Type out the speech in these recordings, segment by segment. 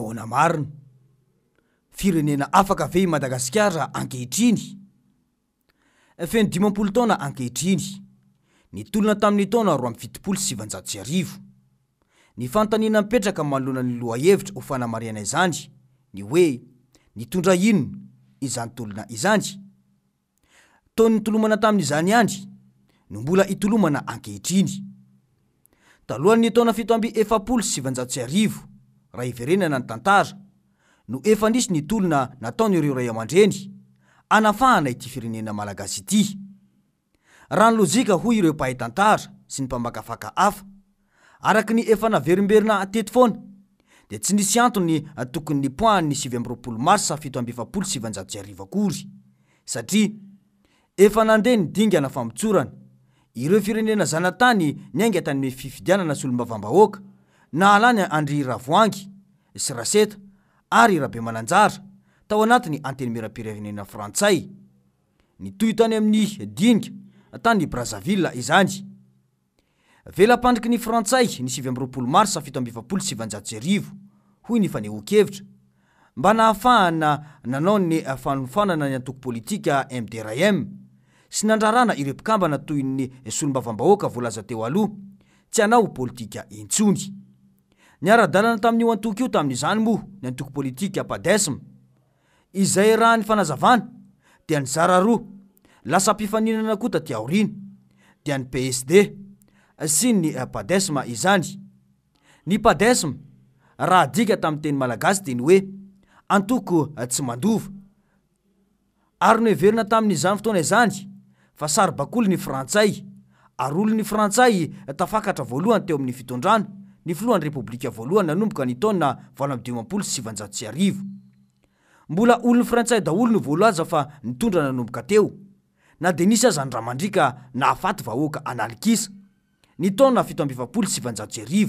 Ahoana marina? Firenena afaka ve i Madagasikara ankehitriny? Feno 50 taona ankehitriny, ny tolona tamin'ny taona 1972. Ny fanontaniana mipetraka manoloana ny lohahevitra ho fanamarihana izany ny hoe nitondra inona izany tolona izany? Toa nitolomana tamin'izany ihany no mbola itolomana ankehitriny. Talohan'ny taona 1947, raha hiverenana ny tantara, no efa nisy ny tolona nataon'ireo ray aman-dreny hanafahana ity firenena malagasy ity. Raha ny lojika hoy ireo mpahay tantara sy ny mpamakafaka hafa, araka ny efa naverimberina teto foana, dia tsy nisy antony tokony nipoahan'ny 29 marsa 1947 akory, satria efa nandeha ny dingana famotsorana ireo firenena zanatany niainga tany amin'ny fifidianana solombavambahoaka nahalany an-dry Ravoahangy sy Raseta ary Rabemananjara tao anatin'ny Antenimierampirenena frantsay. Nitohy tany amin'ny dinika tany Brazzaville izany. Vela-pandriky ny Frantsay ny 29 marsa 1947, hoy ny fanehoan-kevitra, mba nahafahana nanao ny fanofanana ny antoko politika MDRM sy nandrarana ireo mpikambana toy ny solombavambahoaka voalaza teo aloha tsy hanao politika intsony. Niara-dalana tamin'io antoko io tamin'izany moa ny antoko politika Padesm, Izay raha ny fanazavana dia nizara roa, lasa mpifaninana koa taty aoriana, dia ny PSD sy ny Padesm izany. Ny Padesm, raha adika tamin'ny teny malagasy dia ny hoe antoko tsy mandova. Ary noheverina tamin'izany fotoana izany fa saribakoly ny frantsay ary olon'ny frantsay tafakatra voalohany teo amin'ny fitondrana ny filohan'ny repoblika voalohany nanomboka ny taona 1958. Mbola olon'ny frantsay daholo no voalaza fa nitondra nanomboka teo, na dia nisy aza ny ra mandriaka nahafaty vahoaka an'alikisa. Ny taona 1947,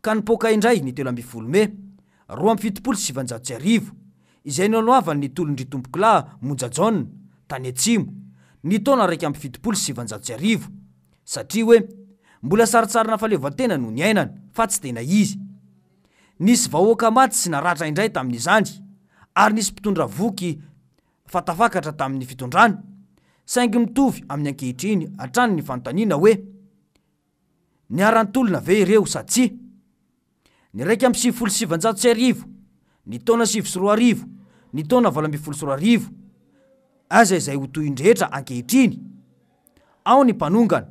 ka nipoaka indray ny 13 mey 1972, izay nanoavan'ny tolon-dry Tompokolahy Monja Jaona tany Atsimo, ny taona 1971, satria hoe mbola sarintsarina fahaleovantena no niainana fa tsy tena izy. Nisy vahoaka maty sy naratra indray tamin'izany ary nisy mpitondra voky fa tafakatra tamin'ny fitondrana, saingy mitovy amin'ny ankehitriny hatrany ny fanontaniana hoe, niara-nitolona ve ireo sa tsia? Ny 1991, ny taona 2009, ny taona 2018, aiza izay ho tohiny rehetra ankehitriny? Ao ny mpanongana,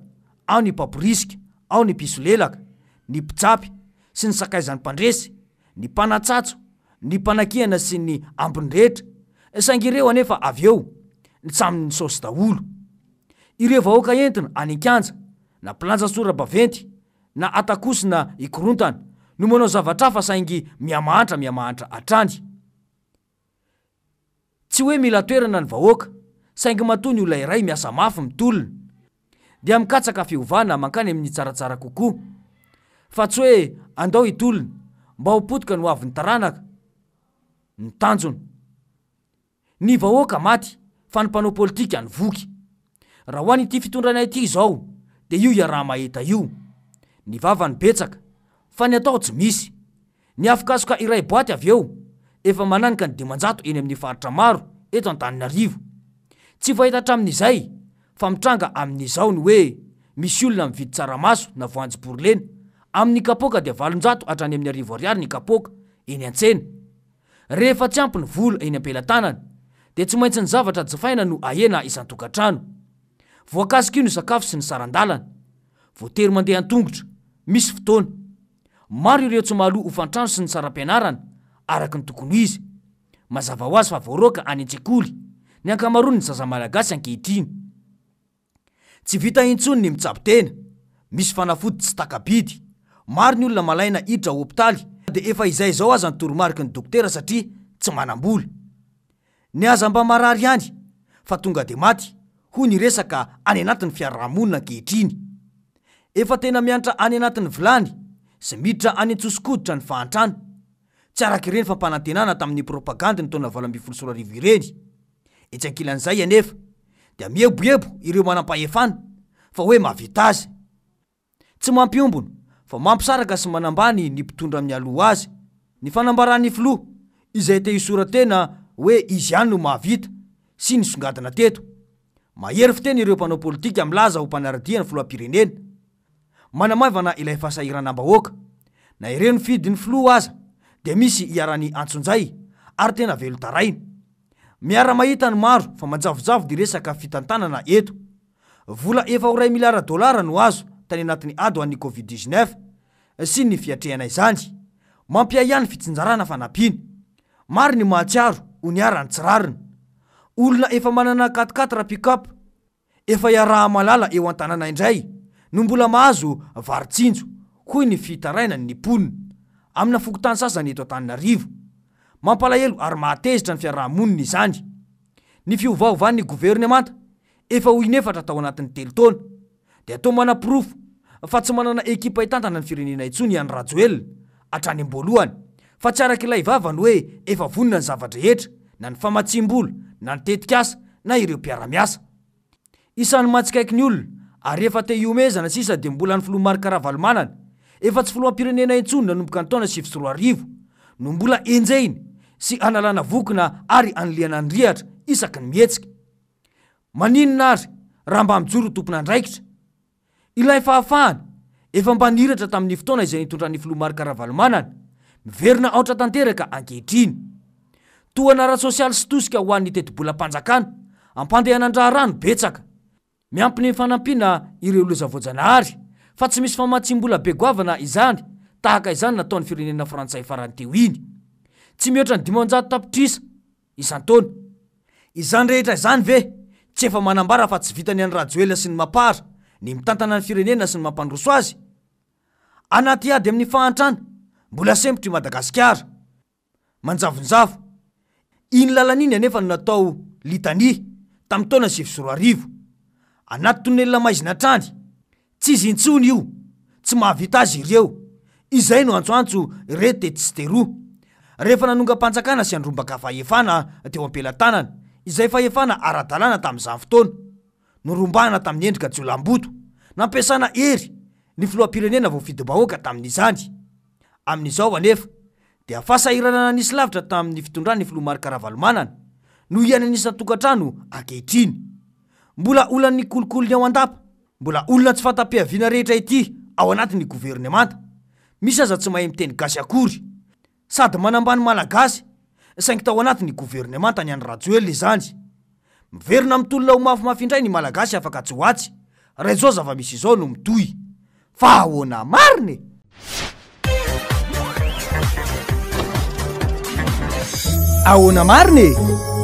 ao ny mpamporisika, ao ny mpisolelaka, ny mpijapy sy ny sakaizan'ny mpandresy, ny mpanatsatso, ny mpanakiana sy ny ambiny rehetra, saingy ireo anefa avy eo samy nisaosy daholo. Ireo vahoaka entina any an-kianja, na mpilanja sora-baventy, na atakosina hikorontana, no manao zavatra hafa saingy mihamahantra mihamahantra hatrany. Tsy hoe mila toerana ny vahoaka, saingy matoa ny olona iray miasa mafy mitolona, dia mikatsaka fiovana mankany amin'ny tsaratsara kokoa. Fa tsy hoe andao hitolona mba ho potika ny hoavin'ny taranaka no tanjona. Ny vahoaka maty fa ny mpanao politika nivoky. Raha ho an'ity fitondrana ity izao dia io iaraha-mahita io. Ny vava no betsaka fa ny atao tsy misy. Ny afokasoka iray boaty avy eo efa mananika ny 500 eny amin'ny faritra maro eto Antananarivo. Tsy fahita hatramin'izay fa mitranga amin'izao ny hoe misy olona mividy tsaramaso na voanjobory lena amin'ny kapoaka dia 800 hatrany amin'ny 1000 ariary ny kapoaka eny an-tsena. Rehefa tsy ampy ny vola eny am-pelatanana dia tsy maintsy ny zavatra jifaina no ahena isan-tokantrano. Voakasik'io ny sakafo sy ny saran-dalana. Voatery mandeha an-tongotra, misy fotoana. Maro ireo tsy mahaloa hofan-trano sy ny saram-pianarana araka ny tokony ho izy. Mazava ho azy fa voaroaka any an-tsekoly ny ankamaroan'ny zaza malagasy ankehitriny. Tsy vita intsony ny mitsabo tena, misy fanafody tsy taka-bidy. Maro ny olona malaina hiditra hopitaly na dia efa izay izao aza ny toromariky ny dokotera satria tsy manam-bola. Ny aza mba marary ihany fa tonga dia maty, hoy ny resaka any anatin'ny fiarahamonina ankehitriny. Efa tena miantra any anatin'ny vilany sy miditra any an-tsoso-koditra ny fahantrana. Tsy araka ireny fampanantenana tamin'ny propagandy ny taona 2018 ireny. Etsy ankilan'izay anefa dia mieboebo ireo manampahefana fa hoe mahavita azy. Tsy mampiombona fa mampisaraka sy manambany ny mpitondra mialoha azy. Ny fanambaran'ny filoha izay te hisora-tena hoe izy ihany no mahavita sy nisongadina teto. Mahery fiteny ireo mpanao politika milaza ho mpanara-dia ny filoham-pirenena. Manamaivana ilay fahasahiranam-bahoaka. Na ireo nifidy ny filoha aza dia misy iharan'ny antsonjay ary tena velon-taraina. Miara-mahita ny maro fa manjavonjavo ny resaka fitantanana eto. Vola efa ho iray miliara dolara no azo tany anatin'ny ady ho an'ny Covid 19 sy ny fiatrehana izany. Mampiahiahy ny fitsinjarana fanampiana. Maro ny mahatsiaro ho niharan'ny tsy rariny. Olona efa manana quatre quatre pick-up efa iaraha-mahalala eo an-tanàna indray no mbola mahazo vary tsinjo, hoy ny fitarainan'ny mponina amina fokontany sasany eto Antananarivo. Mampalahelo ary mahatezitra ny fiaraha-monina izany. Ny fiovaovan'ny governemanta efa ho inefatra tao anatin'ny telo taona dia toa manaporofo fa tsy manana ekipa hitantana ny firenena intsony i Andry Rajoelina hatrany am-boalohany fa tsy araka ilay vavany hoe efa vonona ny zava-drehetra na ny famatsiam-bola na ny tetikasa na ireo mpiara-miasa. Isan'ny mahatsikaiky ny olona ary efa te hihomehezana sisa dia mbola ny filoha Marc Ravalomanana efa tsy filoham-pirenena intsony nanomboka ny taona 2009 no mbola enjehina sy analana vokona ary anilihana ny rihatra isaky ny mihetsika. Maninona ary raha mba mijoro ho tompon'andraikitra? Ilay fahafahana, efa mba niratra tamin'ny fotoana izay nitondran'ny filoha Marc Ravalomanana, miverina aotra tanteraka ankehitriny. Tohana ara-tsosialy sy tosika ho an'ny tetibolam-panjakana, ampandehanan-draharaha no betsaka. Miampy ny fanampiana ireo loza voajanahary, fa tsy misy famatsiam-bola be goavana izany tahaka izany nataon'ny firenena frantsay farany teo iny. Tsy mihoatra ny 500 tapitrisa isan-taona. Izany rehetra izany ve tsy efa manambara fa tsy vitan'i Andry Rajoelina sy ny Mapar ny mitantana ny firenena sy ny mampandroso azy? Anaty ady amin'ny fahantrana, mbola sempotra i Madagasikara. Manjavonjavo. Iny lalana iny anefa no natao litania tamin'ny taona 2009. Anaty tonelina maizina hatrany. Tsy izy intsony io. Tsy mahavita azy ireo. Izay no antsoantso re tetsy sy teroa. Rehefa nanongam-panjakana sy handrombaka fahefana teo am-pelatanana, izay fahefana ara-dalàna tamin'izany fotoana. Norombahana tamin'ny endrika jiolahimboto, nampiasana hery, ny filoham-pirenena voafidim-bahoaka tamin'izany. Amin'izao anefa, dia fahasahiranana nisy lavitra tamin'ny fitondran'ny filoha Marc Ravalomanana no iainan'ny isan-tokantrano ankehitriny. Mbola olan'ny kolikoly ny ao an-dapa, mbola olona tsy fanta-piaviana rehetra ity ao anatin'ny governemanta, misy aza tsy mahay miteny gasy akory, sady manambany Malagasy, saingy tao anatin'ny governemanta ny an'i Rajoelina izany. Miverina mitolona ho mafimafy indray ny Malagasy afaka atsy ho atsy raha izao zava-misy izao no mitohy. Fa ahoana marina e? Ahoana marina e?